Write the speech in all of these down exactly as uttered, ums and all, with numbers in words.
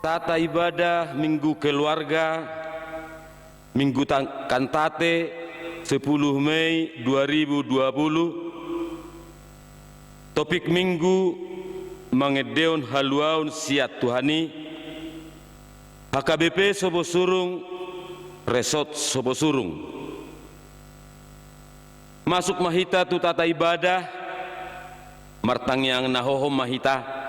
Tata ibadah Minggu Keluarga, Minggu tang-, Kantate, sepuluh Mei dua ribu dua puluh. Topik Minggu, mangendehon haluaon sian Tuhan i, H K B P Soposurung, Resort Soposurung. Masuk ma hita tu tata ibadah, martangiang na hohom ma hita.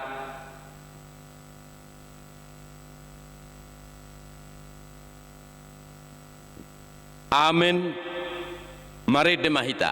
Amen. Marende ma hita.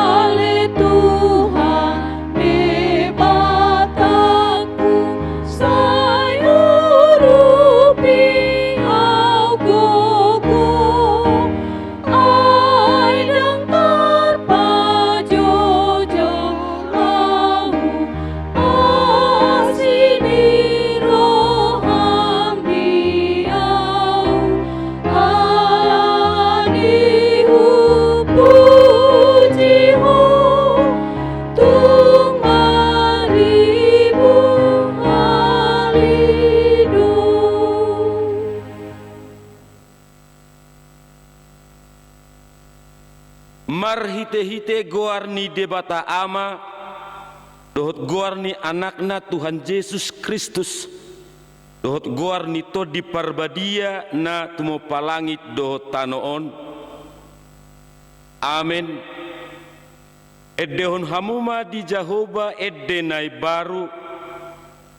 Ale Tuhan Debatangku, sai urupi au gogo, ai ndang tarpajojol au, asi ni roham di au, alani hupuji Ho, tung marribu hali do. Marhitehite goar ni Debata Ama, dohot goar ni Anakna Tuhan Jesus Kristus, dohot goar ni Tondi Parbadia na tumompa langit dohot tano on. Amen. Endehon hamu ma di Jahowa ende na imbaru,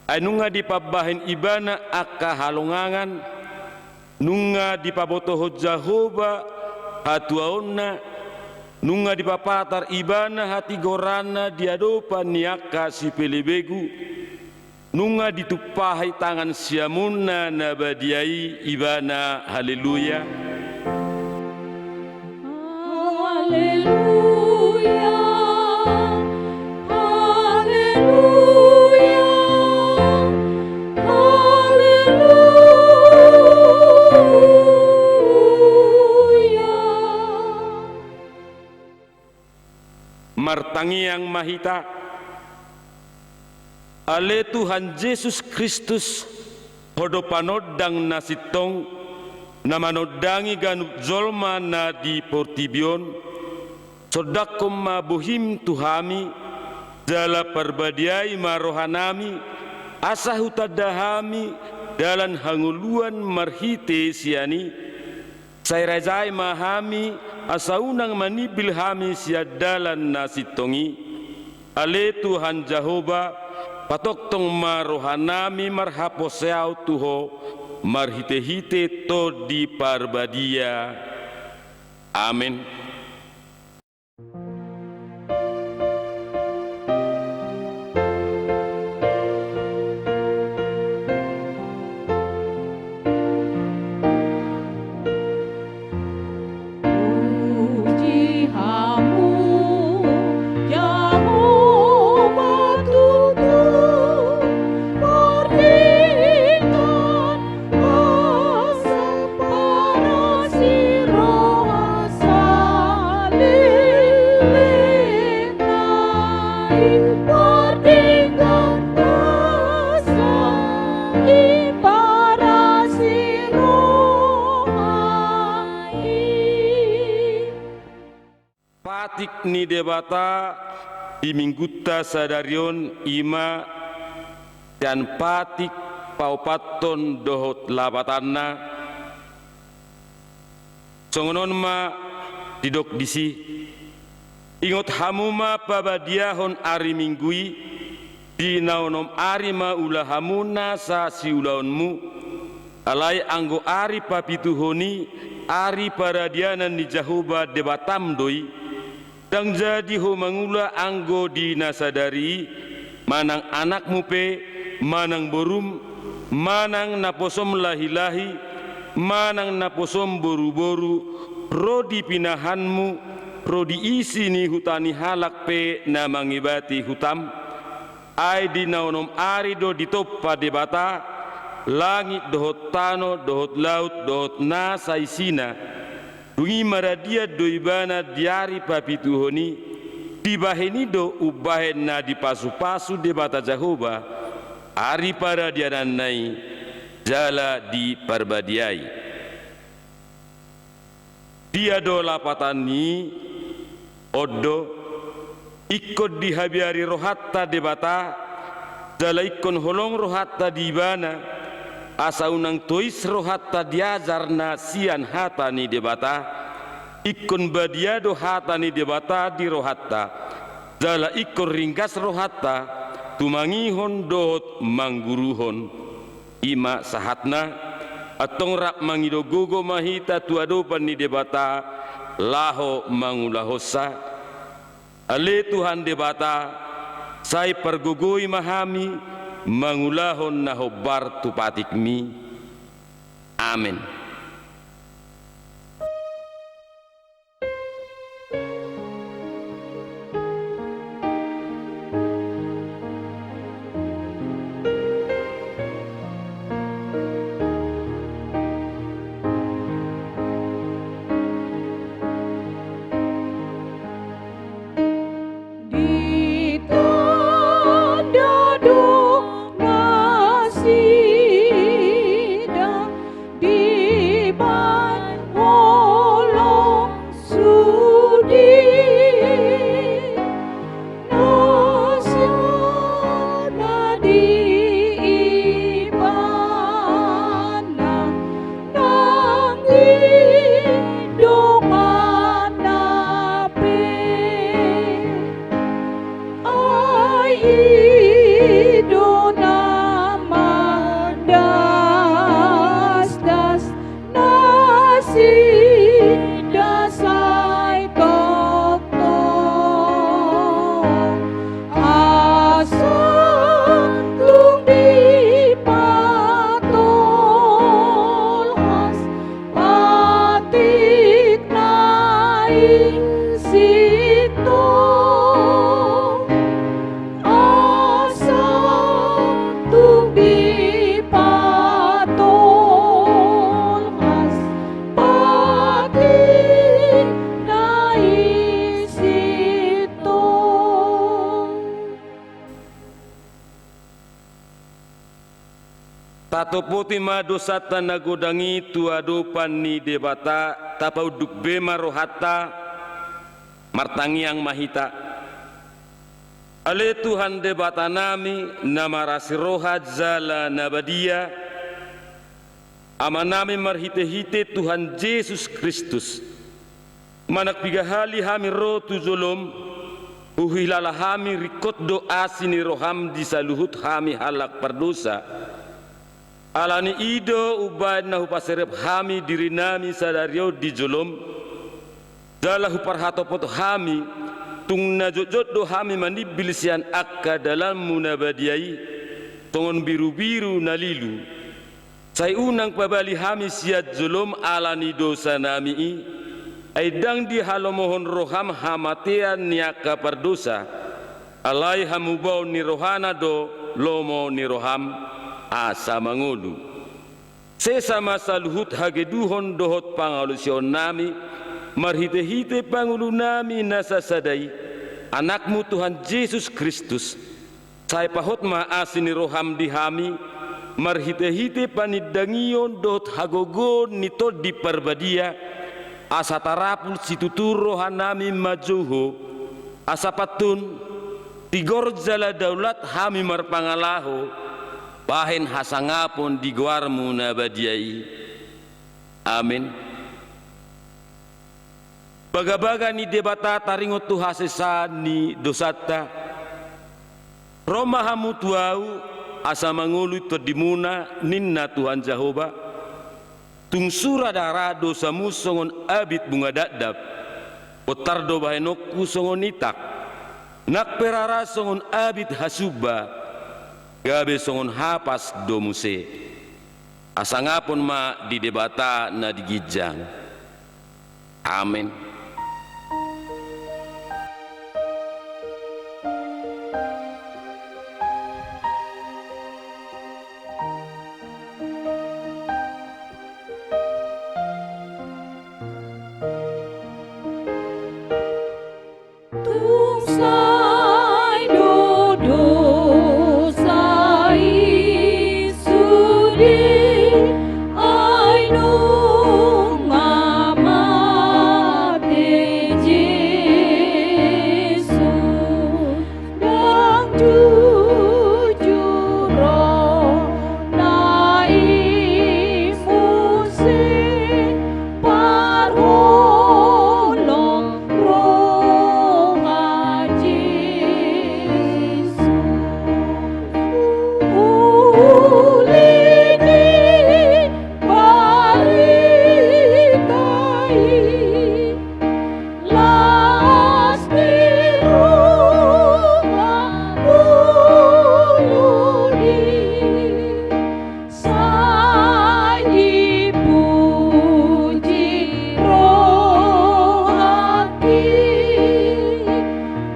ai nunga dipambahen Ibana angka halongangan, nunga dipabotohon Jahowa hatuaonna, nunga dipapatar Ibana hatigoranna di adopan ni angka sipelebegu, nunga ditumpahi tangan siamunna na badia i Ibana. Haleluya. Haleluya. Haleluya. Haleluya. Martangiang ma hita. Ale Tuhan Jesus Kristus, Ho do panondang na sintong, na manondangi ganup jolma na di portibi on, sondanghon ma bohim tu hami, jala parbadiai ma rohanami, asa hutanda hami dalan hangoluan marhite sian i, sai raja i ma hami, asa unang manimbil hami sian dalan na sintong i. Ale Tuhan Jahowa, patongtong ma rohanami marhaporseaon tu Ho, marhitehite Tondi Parbadia. Amen. Puji Hamu, Jahowa, tutu pardenggan basa, parasi roha saleleng nai, pardenggan basa i, parasi roha i. Patik ni Debata di Minggunta sadari on i ma sian Patik paopathon dohot lapatanna. Songon on ma didok disi: Ingot hamu ma pabadiahon ari Minggu i, di na onom ari ma ula hamu nasa siulaonmu. Alai anggo ari papituhon i, ari paradianan ni Jahowa Debatam do i. Ndang jadi ho mangula anggo di na sadari i, manang anakmu pe, manang borum, manang naposom lahilahi, manang naposom boruboru, ro di pinahanmu, ro di isi ni huta ni halak pe na mangibati hutam. Ai di na onom ari do ditompa Debata langit dohot tano dohot laut dohot nasa isina. Dung i maradian do ibana di ari papituhon i, dibahen i do umbahen na dipasupasu Debata Jahowa ari paradiananna i, jala diparbadiai. Dia do lapatan ni i? On do, ingkon dihabiari rohanta Debata, jala ingkon holong rohanta di Ibana, asa unang tois rohanta di ajar na sian hata ni Debata. Ingkon badia do hata ni Debata di rohanta, jala ingkon ringgas rohanta tumangihon dohot mangguruhon. I ma sahatna. Antong rap mangido gogo ma hita tu adopan ni Debata laho mangulahonsa. Ale Tuhan Debata, sai pargogoi ma hami mangulahon na hombar tu patikmi. Amen. Ditanda do nasida dibahen holong sude, nasa na di Ibana nang di donganna pe. Ai i do na mandasdas nasida sai tongtong, asa tung dipatolhas patikna i sintong, asa tung dipatolhas patikna i sintong. Tatopoti ma dosanta na godang i tu adopan ni Debata, tapaunduk be ma rohanta, martangiang ma hita. Ale Tuhan Debatanami, na marasi roha jala na badia, Amanami marhitehite Tuhan Jesus Kristus, manang piga hali hami ro tu jolom, huhilala hami ringkot do asi ni roham di saluhut hami halak pardosa. Ala ni i do umbahen na hupaserep hami dirinami sadari on di jolom, jala huparhatopot hami, tung na jotjot do hami manimbil sian angka dalanmu na badia i, songon birubiru na lilu. Sai unang pabali hami sian jolom ala ni dosanami i, ai ndang dihalomohon roham hamatean ni angka pardosa, alai hamubaon ni rohana do lomo ni roham asa mangolu. Sesa ma saluhut hageduhon dohot pangalaosionnami, marhitehite pangulunami na sasada i, Anakmu Tuhan Jesus Kristus. Sai pahot ma asi ni roham di hami, marhitehite panindangion dohot hagogoon ni Tondi Parbadia, asa tarapul situtu rohanami manjou Ho, asa pantun, tigor jala daulat hami marpangalaho, bahen hasangapon di goarmu na badia i. Amen. Bagabaga ni Debata taringot tu hasesaan ni dosanta. Ro ma hamu tu Ahu, asa mangolu tondimuna, ninna Tuhan Jahowa. Tung sura do ra dosamu songon abit bunga dakdak, bontar do bahenonku songon itak, nang pe ra ra songon abit hasumba, gabe songon hapas do muse. Hasangapon ma di Debata na di ginjang. Amen. Tung sai do dosa i sude, ai nunga mate Jesus. Ndang jujur rohana i muse, parholong roha Jesus. Uli ni barita i, las ni roha ngolu di, sai dipuji rohangki.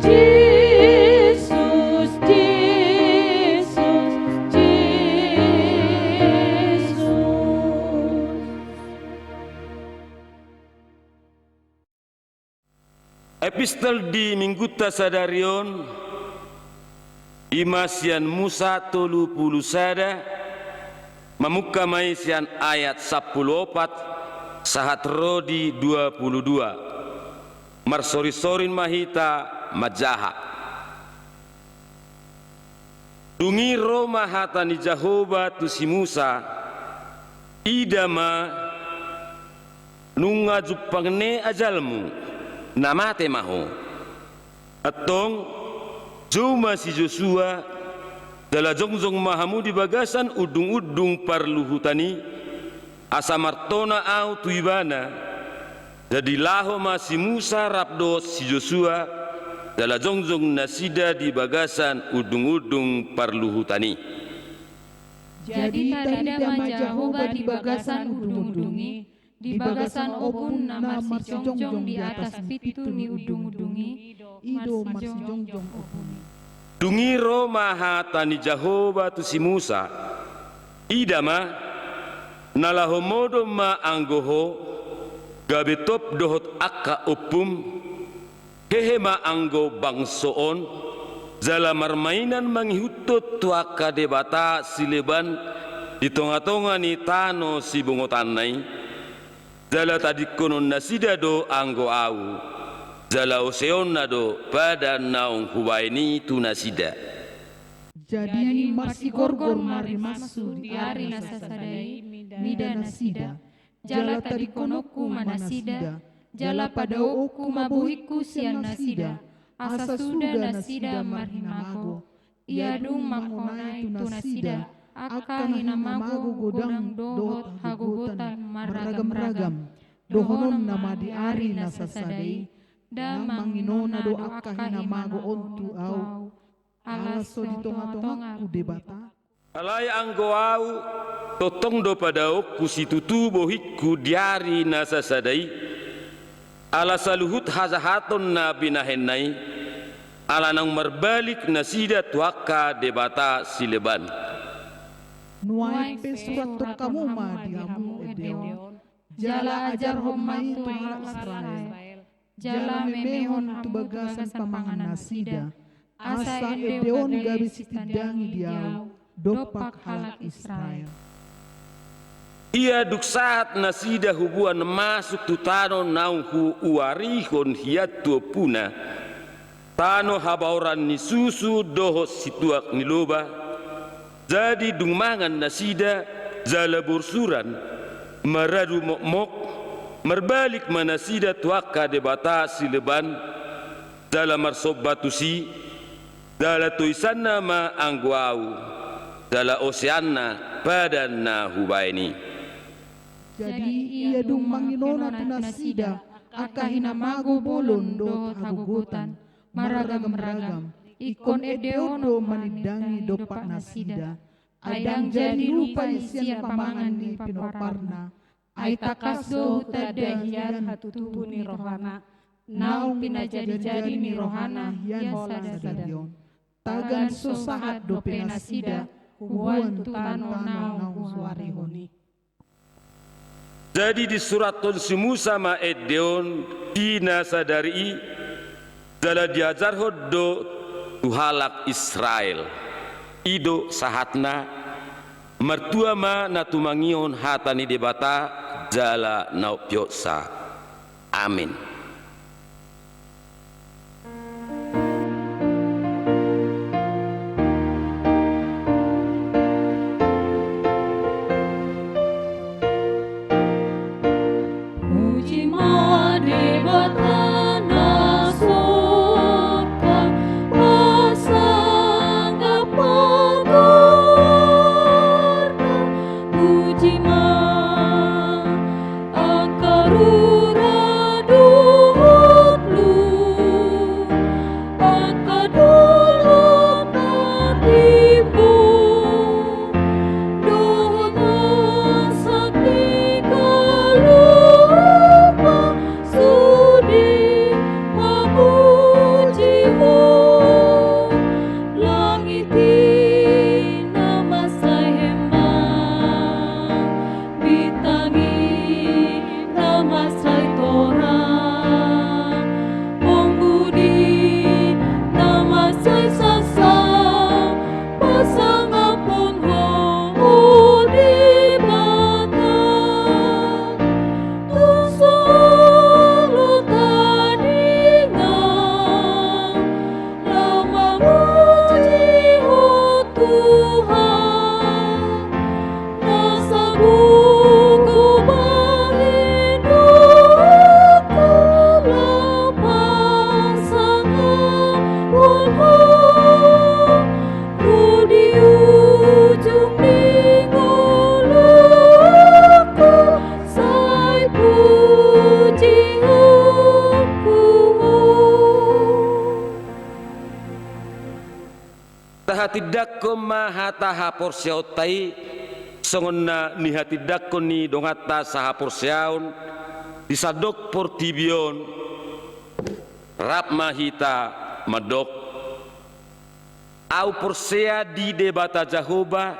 Jesus, Jesus, Jesus. Epistel di Minggunta sadari on, i ma sian Musa tolu pulu sada, mamungka ma i sian ayat sampulu opat sahat ro di dua pulu dua. Marsorinsorin ma hita manjaha. Dung i ro ma hata ni Jahowa tu si Musa: Ida ma, nunga jumpang ne ajalmu, na mate ma ho. Antong, jou ma si Josua, jala jongjong ma hamu di bagasan undungundung parluhutan i, asa martona ahu tu ibana. Jadi laho ma si Musa rap dohot si Josua, jala jongjong nasida di bagasan undungundung parluhutan i. Jadi tarida ma Jahowa di bagasan undungundung i, di bagasan ombun na marsijongjong di atas pintu ni undungundung i, i do marsijongjong ombun i. Dung i ro ma hata ni Jahowa tu si Musa: Ida ma, na laho modom ma anggo ho, gabe top dohot angka ompum, hehe ma anggo bangso on, jala marmainan mangihuthon tu angka debata sileban di tongatonga ni tano sibongotanna i. Jala tadingkonon nasida do anggo ahu, jala oseonna do padan naung hubaen i tu nasida. Jadi marsigorgor ma rimashu di ari na sasada i, mida nasida. Jala tadingkononku ma nasida, jala padaoonku ma bohingku sian nasida, asa suda nasida marhinago. Ia dung mangkonai tu nasida angka hinamago godang dohot hagogotan marragamragam, dohononna ma di ari na sasada i: Ndang manginona do angka hinamago on tu ahu, ala so di tongatongangku Debata. Alai anggo ahu, tongtong do padaoonku situtu bohingku di ari na sasada i, ala saluhut hajahaton na binahenna i, ala naung marbalik nasida tu angka debata sileban. Nuaeng pe surathon hamu ma di hamu ende on, jala ajarhon ma i tu halak Israel, jala memehon tu bagasan pamangan nasida, asa ende on gabe sitindangi di ahu dompak halak Israel. Ia dung sahat nasida hubuan masuk tu tano naung huuarihon hian tu ompuna, tano habaoran ni susu dohot situak ni loba, jadi dung mangan nasida jala borsuran, maradu mokmok, marbalik ma nasida tu angka debata sileban, jala marsomba tusi, jala toisanna ma anggo ahu, jala oseanna padan na hubaen i. Jadi ia dung manginona tu nasida angka hinamago bolon dohot hagogotan marragamragam, Ingkon ende on do manindangi dompak nasida, ai ndang jadi lupa i sian pamangan ni pinomparna, ai tangkas do hutanda hian hatutubu ni rohana, naung pinajadijadi ni rohana hian holan sadari on. Tagan so sahat dope nasida huboan tu tano naung husuarihon i. Jadi disurathon si Musa ma ende on di na sadari i, jala diajarhon do tu halak Israel. I do sahatna. Martua ma na tumangihon hata ni Debata jala na umpeopsa. Amen. Puji ma Debata na sorga, pasangap ma goarna. Puji ma angka rura dohot lu, angka dolok na timbo, dohot na sakti galup ma sude mamuji Ho. Langit i na mansai hembang, bintang i na mansai torang, onggun i na mansai sansang, pasangaphon Ho, o Debata. Tung so olo taninga, laho mamuji Ho Tuhan, na sagogo bahen dohot laho pasangaphon Ho. Ro di ujung ni ngolungku, sai pujionku Ho. Tahatindangkon ma hata haporseaonta i, songon na nihatindangkon ni donganta sahaporseaon di sandok portibi on. Rap ma hita mandok. Ahu porsea di Debata Jahowa,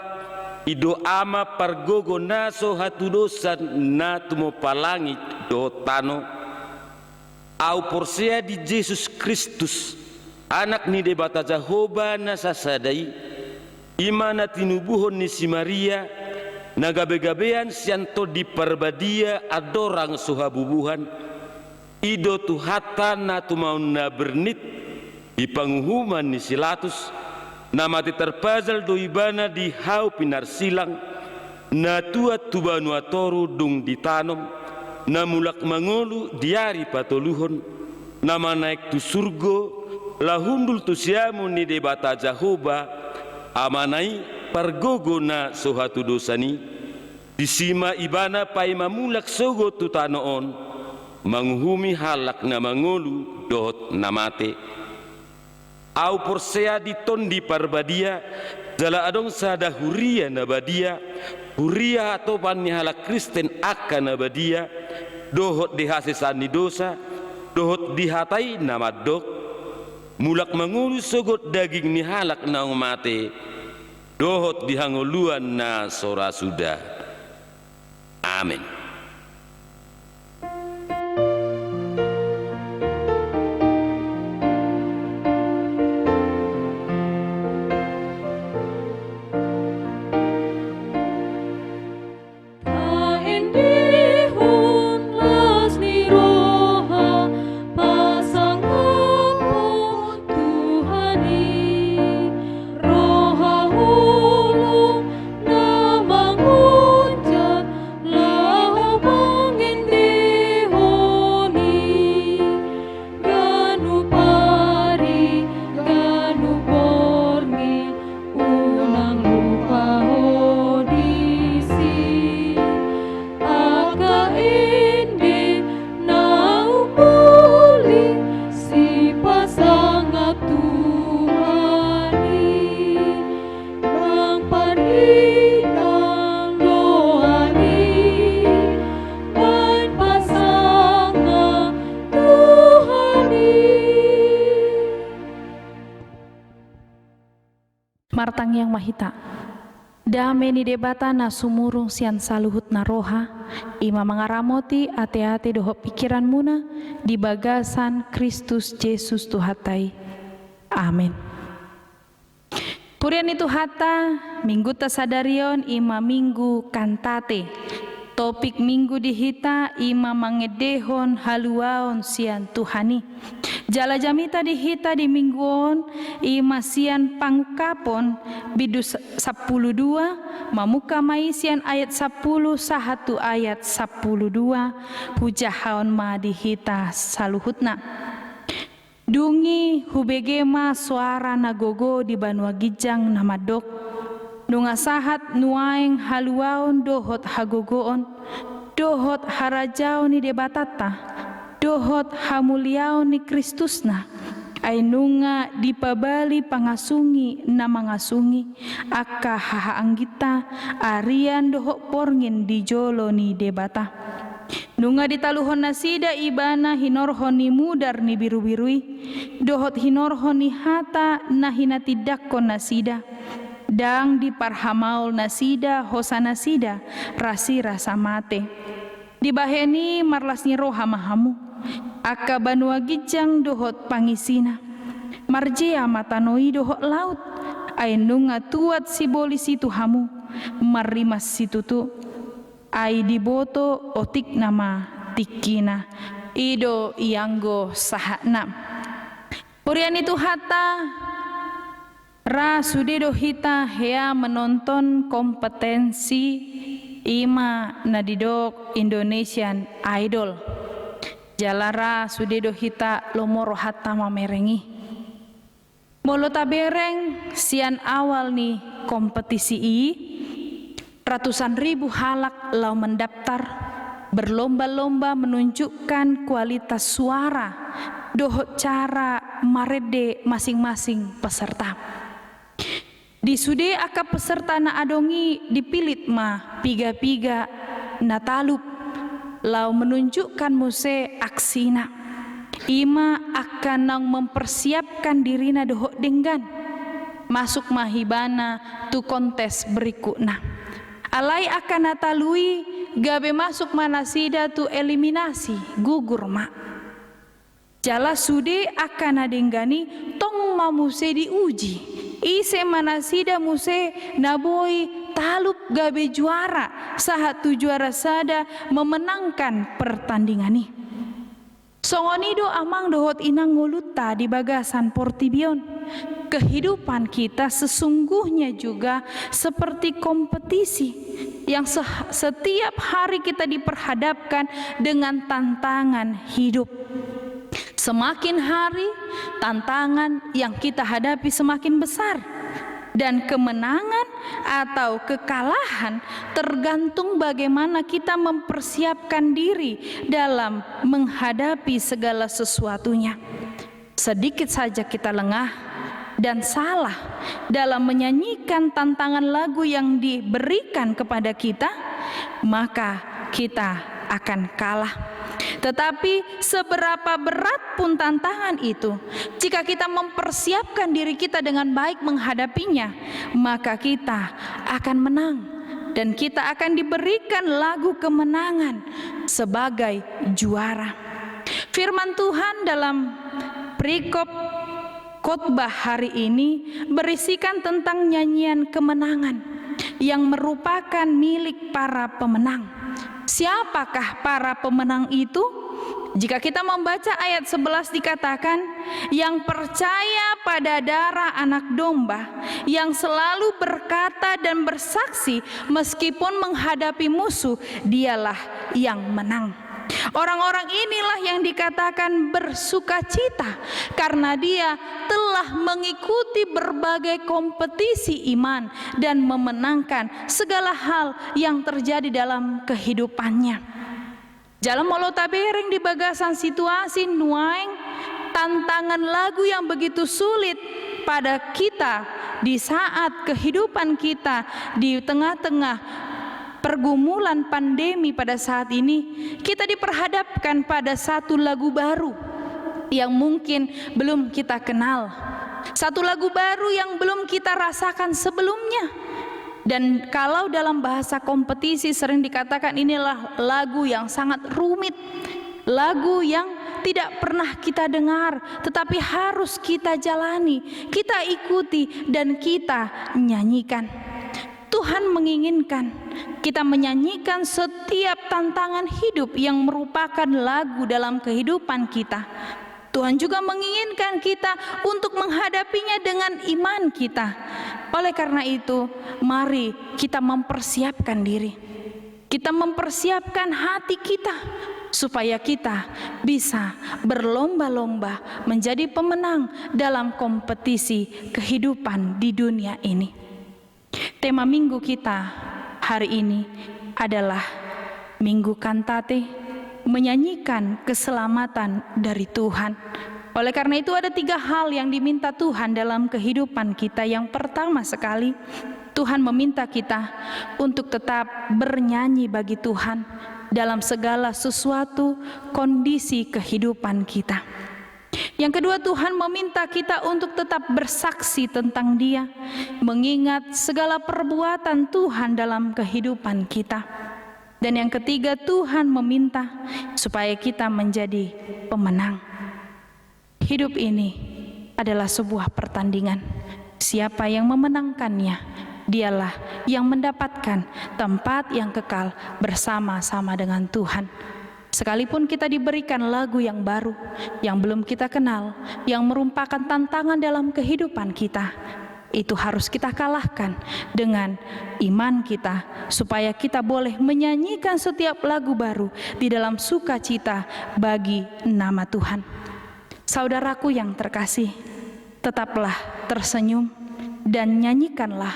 i do Ama pargogo na so hatudosan na tumompa langit dohot tano. Ahu porsea di Jesus Kristus, Anak ni Debata Jahowa na sasada i, i ma na tinubuhon ni si Maria, na gabegabean sian Tondi Parbadia andorang so habubuhan. I do Tuhanta na tumaon na bernit di panguhuman ni si Latus, na mate tarpajal do Ibana di hau pinarsilang, na tuat tu banua toru dung ditanom, na mulak mangolu di ari patoluhon, na manaek tu surgo, laho hundul tu siamun ni Debata Jahowa, Amana i, pargogo na so hatudosan i. Disi ma Ibana paima mulak sogot tu tano on, manguhumi halak na mangolu dohot na mate. Ahu porsea di Tondi Parbadia, jala adong sada huria na badia, huria hatopan ni halak Kristen angka na badia, dohot di hasesaan ni dosa, dohot di hata i na mandok, mulak mangolu sogot daging ni halak naung mate, dohot di hangoluan na so ra suda. Amen. Taendehon las ni roha, pasangaphon Tuhan i, roha holong na mangonjar, laho Martangiang ma hita. Dame ni Debata na sumurung sian saluhut na roha, i ma mangaramoti ateate dohot pingkiranmuna di bagasan Kristus Jesus Tuhanta i. Amen. Huria ni Tuhanta, minggunta sadari on i ma minggu Kantate. Topik minggu di hita i ma mangendehon haluaon sian Tuhan i. Jala jamita di hita di minggu on i ma sian Pangungkapon bindu s-, sampulu dua, mamungka ma i sian ayat sampulu sahat tu ayat sampulu dua, hujahaon ma di hita saluhutna. Dung i hubege ma soara na gogo di banua ginjang na mandok: Nunga sahat nuaeng haluaon dohot hagogoon, dohot harajaon ni Debatanta, dohot hamuliaon ni Kristusna, ai nunga dipabali pangasung ni na mangasungi angka hahaangginta, arian dohot borngin di jolo ni Debata. Nunga ditaluhon nasida Ibana hinorhon ni mudar ni birubiru i, dohot hinorhon ni hata na hinatindangkon nasida. Ndang diparhamaol nasida hosanasida rasirasa mate. Dibahen i marlas ni roha ma hamu, angka banua ginjang dohot pangisina. Marjea ma tano i dohot laut, ai nunga tuat sibolis i tu hamu, marrimas situtu. Ai diboto otikna ma tingkina. I do ianggo sahatna. Huria ni Tuhanta, ra sude do hita hea menonton kompetensi i ma na didok Indonesian Idol. Jala ra sude do hita lomo rohanta mamereng i. Molo tabereng sian awal ni kompetisi i, ratusan ribu halak laho mendaftar, berlomba-lomba menunjukkan kualitas suara dohot cara marende masing-masing peserta. Di sude angka peserta na adong i dipilit ma piga-piga na talup, laho menunjukkan muse aksina. I ma angka naung mempersiapkan dirina dohot denggan. Masuk ma ibana tu kontes berikutna. Alai angka na talu i gabe masuk ma nasida tu eliminasi, gugur ma. Jala sude angka na denggan i tong ma muse diuji. Ise ma nasida muse na boi talup gabe juara, sahat tu juara sada memenangkan pertandingan i. Songon i do amang dohot inang ngolunta di bagasan portibi on. Kehidupan kita sesungguhnya juga seperti kompetisi yang se-, setiap hari kita diperhadapkan dengan tantangan hidup. Semakin hari, tantangan yang kita hadapi semakin besar. Dan kemenangan atau kekalahan tergantung bagaimana kita mempersiapkan diri dalam menghadapi segala sesuatunya. Sedikit saja kita lengah dan salah dalam menyanyikan tantangan lagu yang diberikan kepada kita, maka kita akan kalah. Tetapi seberapa berat pun tantangan itu, jika kita mempersiapkan diri kita dengan baik menghadapinya, maka kita akan menang dan kita akan diberikan lagu kemenangan sebagai juara. Firman Tuhan dalam perikop khotbah hari ini berisikan tentang nyanyian kemenangan yang merupakan milik para pemenang. Siapakah para pemenang itu? Jika kita membaca ayat sebelas dikatakan, yang percaya pada darah Anak Domba, yang selalu berkata dan bersaksi meskipun menghadapi musuh, dialah yang menang. Orang-orang inilah yang dikatakan bersukacita karena dia telah mengikuti berbagai kompetisi iman dan memenangkan segala hal yang terjadi dalam kehidupannya. Jala molo tabereng di bagasan situasi nuaeng, tantangan lagu yang begitu sulit pada kita di saat kehidupan kita di tengah-tengah pergumulan pandemi pada saat ini, kita diperhadapkan pada satu lagu baru yang mungkin belum kita kenal. Satu lagu baru yang belum kita rasakan sebelumnya. Dan kalau dalam bahasa kompetisi sering dikatakan inilah lagu yang sangat rumit, lagu yang tidak pernah kita dengar, tetapi harus kita jalani, kita ikuti, dan kita nyanyikan. Tuhan menginginkan kita menyanyikan setiap tantangan hidup yang merupakan lagu dalam kehidupan kita. Tuhan juga menginginkan kita untuk menghadapinya dengan iman kita. Oleh karena itu, mari kita mempersiapkan diri. Kita mempersiapkan hati kita supaya kita bisa berlomba-lomba menjadi pemenang dalam kompetisi kehidupan di dunia ini. Tema minggu kita hari ini adalah Minggu Kantate, menyanyikan keselamatan dari Tuhan. Oleh karena itu, ada tiga hal yang diminta Tuhan dalam kehidupan kita. Yang pertama sekali, Tuhan meminta kita untuk tetap bernyanyi bagi Tuhan dalam segala sesuatu kondisi kehidupan kita. Yang kedua, Tuhan meminta kita untuk tetap bersaksi tentang Dia, mengingat segala perbuatan Tuhan dalam kehidupan kita. Dan yang ketiga, Tuhan meminta supaya kita menjadi pemenang. Hidup ini adalah sebuah pertandingan. Siapa yang memenangkannya, dialah yang mendapatkan tempat yang kekal bersama-sama dengan Tuhan. Sekalipun kita diberikan lagu yang baru, yang belum kita kenal, yang merupakan tantangan dalam kehidupan kita, itu harus kita kalahkan dengan iman kita, supaya kita boleh menyanyikan setiap lagu baru di dalam sukacita bagi nama Tuhan. Saudaraku yang terkasih, tetaplah tersenyum dan nyanyikanlah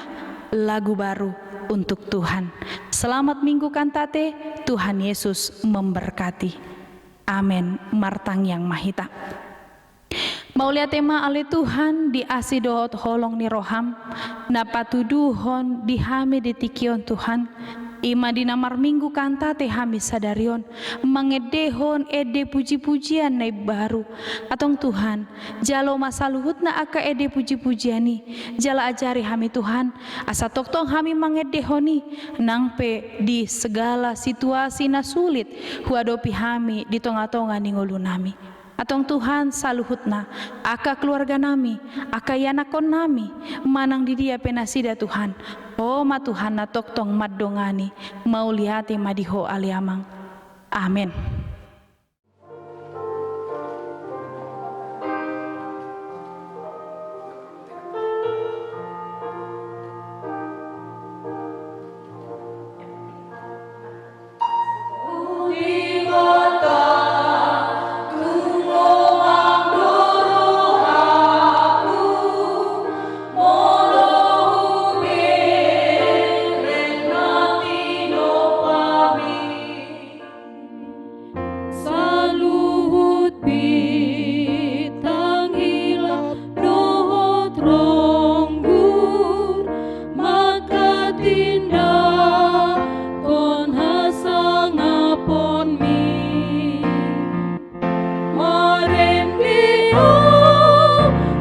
lagu baru untuk Tuhan. Selamat Minggu Kantate, Tuhan Yesus memberkati. Amen. Martangiang ma hita. Mauliate ma ale Tuhan di asi dohot holong ni roham, na patuduhon di hami di tingki on Tuhan, i ma di na marminggu kantate hami sadari on, mangendehon ende puji-pujian na imbaru. Antong Tuhan, jalo ma saluhutna angka ende puji-pujian i, jala ajari hami Tuhan, asa tongtong hami mangendehon i, nang pe di segala situasi na sulit huadopi hami di tonga-tonga ni ngolunami. Antong Tuhan saluhutna, angka keluarga nami, angka ianakhon nami, manang di dia pe nasida Tuhan. Ho ma Tuhan na tongtong mandongani, mauliate ma di Ho ale Amang. Amen. Saluhut bintang hilap dohot ronggur, mangkatindangkon hasangaponmi. Marende Ho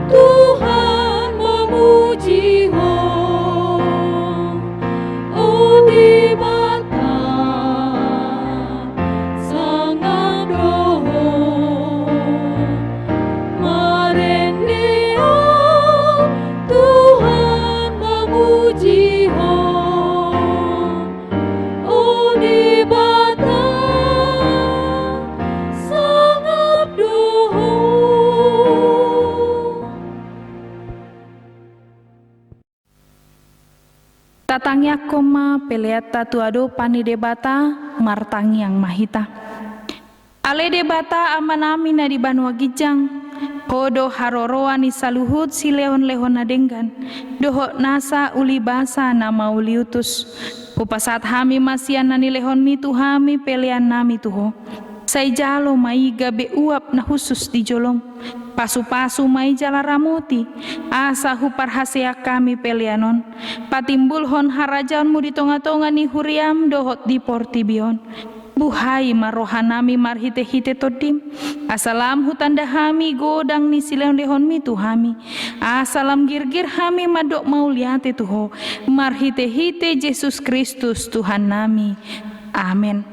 Tuhan, mamuji Ho, O Debata, sangap do Ho. Marende Ho Tuhan, mamuji Ho, O Debata, sangap do Ho. Tatangiangkon ma peleanta tu adopan ni Debata, martangiang ma hita. Ale Debata Amanami na di banua ginjang, Ho do haroroan ni saluhut silehon-lehon na denggan, dohot nasa uli basa na mauliutus. Hupasahat hami ma sian na nilehonmi tu hami peleannami tu Ho. Sai jalo ma i gabe uap na hushus di jolom. Pasu-pasu ma i jala ramoti, asa huparhaseang hami pelean on patimbulhon harajaonmu di tonga-tonga ni huriam dohot di portibi on. Buhai ma rohanami marhite-hite Tondim, asa lam hutanda hami godang ni silehon-lehonmi tu hami, Asa lam girgir hami mandok mauliate tu Ho, marhite-hite Jesus Kristus Tuhannami. Amen.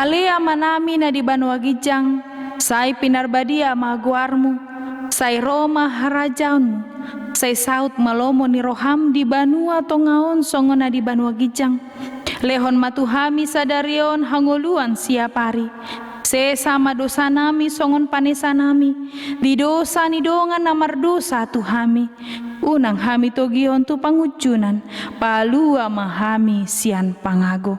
Ale Amanami na di banua ginjang, sai pinarbadia ma goarMu, sai ro ma harajaonMu, sai saut ma lomo ni rohaM di banua tonga on songon na di banua ginjang. Lehon ma tu hami sadari on hangoluan siapari. Sesa ma dosanami songon panesanami di dosa ni dongan na mardosa tu hami. Unang hami togihon tu pangunjunan, palua ma hami sian pangago.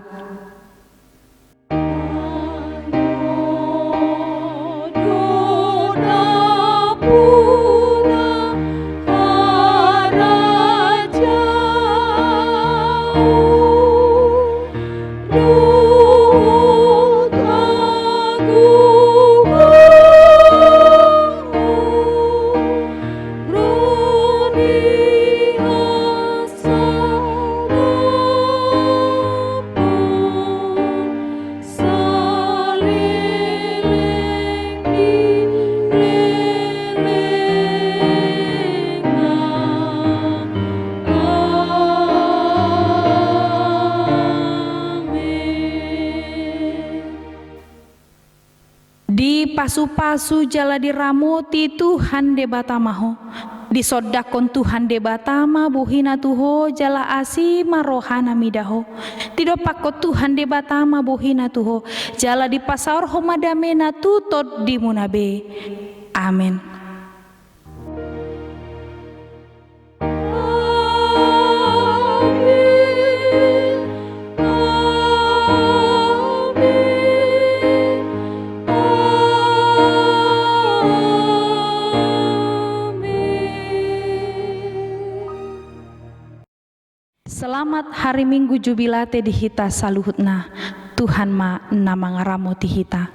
Dipasu-pasu jala diramoti Tuhan Debata ma ho. Disondangkon Tuhan Debata ma bohiNa tu ho jala asi ma rohaNa mida ho. Didompakkon Tuhan Debata ma bohiNa tu ho jala dipasaorhon ma dameNa tu tondimuna be. Amen. Selamat hari Minggu Jubilate di hita saluhutna. Tuhan ma na mangaramoti hita.